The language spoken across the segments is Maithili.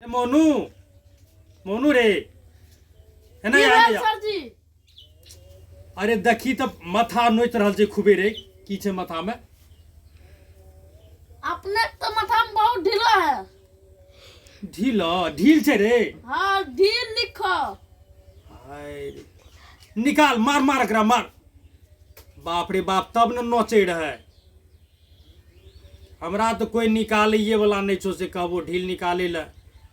ए मोनू, मोनू रे, एना की आ भेल जा। सर जी? अरे देखी तऽ माथा नोचि रहल छै खूबे रे, की छै माथा में? अपने तऽ माथा में बहुत ढीला है। ढील ढील छै रे? हाँ, ढील लिखो। हाय रे। निकाल, मार मार एकरा मार। बाप रे बाप, तब ने नोचै रहै। हमरा तऽ कोइ निकालैए वला नहि छौ से कहबो ढील निकालै लए,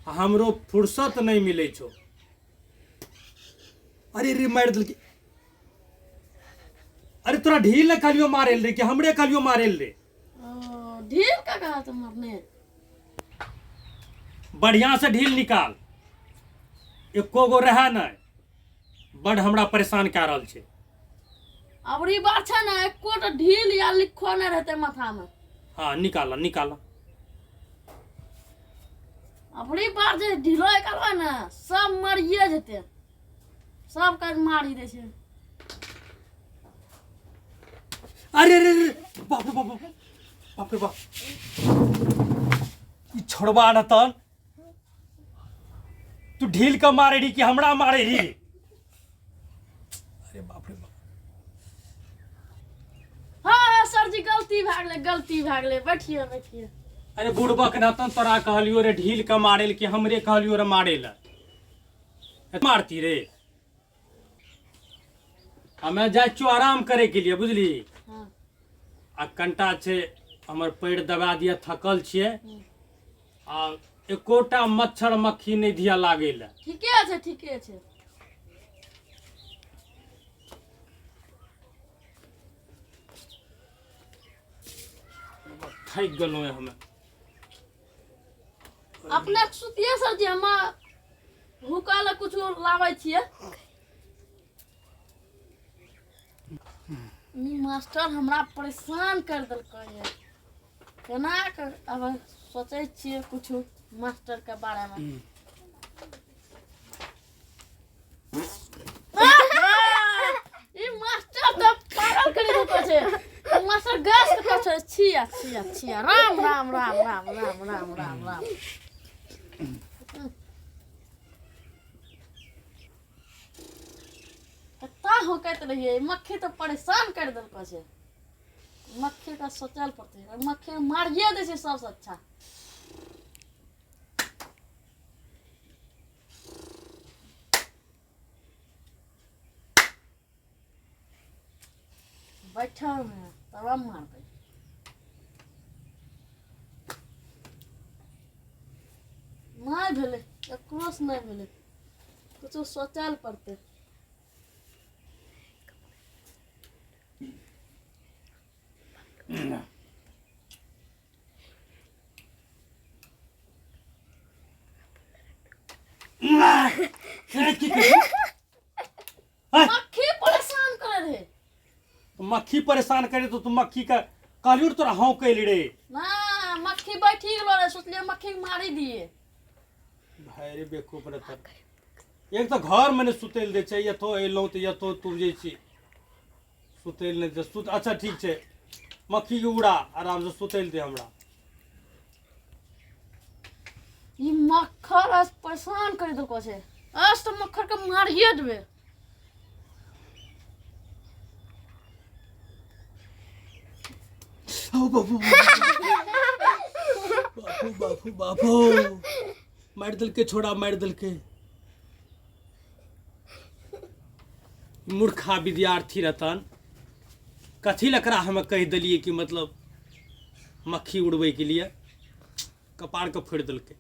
आ हमरो फुर्सत नहि मिलै छौ। अरे रे, मारि देलकै। अरे तोरा ढील ने कहलियो मारे रे कि हमरे कहलियो मारे रे? ओ, ढील का कहा तुम अपने? बढ़िया से ढील निकाल, एको गो रहे नहि। बड हमरा परेशान कए रहल छै। अबरी बार छै ने एको टा ढील या लिखो नहि रहतै माथामे। हाँ, निकाल निकाल। अबरी बार जे ढीलो निकालबै ने, सब मरिए जेतै। सब काज मारि दै छै। अरे रे रे, बाप रे बाप, बाप रे बाप, ई छोड़बा न तन। तू ढील के मारे रही कि हमरा मारे रही? अरे बाप रे बाप। हाँ हाँ सर जी, गलती भए गेलै, गलती भए गेलै। बैठिए बैठिए। अरे बुड़बक न, तोरा कहलियो रे ढील के मारे ले कि हमरे कहलियो रे मारे ले? मारती रे। हमे जाइ छियो आराम करे के लिए, बुझली? हाँ। आ कनिटा छै हमर पैर दबा दिअ, थकल छियै। आ एकोटा मच्छर मक्खी नहि दिअ लागै लए। ठीके छै, ठीके छै। थाकि गेलहुँ हमे। अपने सुतिए सर जी, हम हुका लए कुछो लाबै छियै। ई मास्टर हमरा परेशान कर देलकै ये। केना कर अब सोचै छियै कुछो मास्टर के बारे में। ई मास्टर तऽ पागल करि देलकै छै। ई मास्टर गैस के छै। छिया छिया छिया, राम राम राम राम राम राम राम राम। कत्ता होकैत रहियै, मक्खी तऽ परेशान करि देलकै छै। मक्खी के सोचल पड़तै, मक्खी मारिए दै छै सबसँ अच्छा। बैठल है तब हम मारबै। नहि भेलै, ककरोसँ नहि भेलै। कुछो सोचै लए पड़तै। की करी? मक्खी परेशान करे रहे। मक्खी परेशान करे तो तू मक्खी के कहलियो तोरा हाँ कैली रे? ना, मक्खी बैठी गेलो रहे, सोचलिए मक्खी के मारी दिए। भाई रे बेवकूफ रे, तर एक तऽ घर में नहि सुतै लए दै छै। एतौ एलहुँ तऽ एतौ तू जे छी सुतै लए नहि दै सुत। अच्छा ठीक छै, मक्खी के उड़ा, आरामसँ सुतै लए दे हमरा। ई मक्खर आज परेशान कर देलको छै। आज तो मक्खर के मारिए देबे। ओ बाबू बाबू बाबू बाबू, मारि देलकै छोड़ा, मारि देलकै। मूर्खा विद्यार्थी रतन, कथी लए एकरा हम कहि देलियै कि मतलब मक्खी उड़बैके लिए? कपारके फोड़ि देलकै।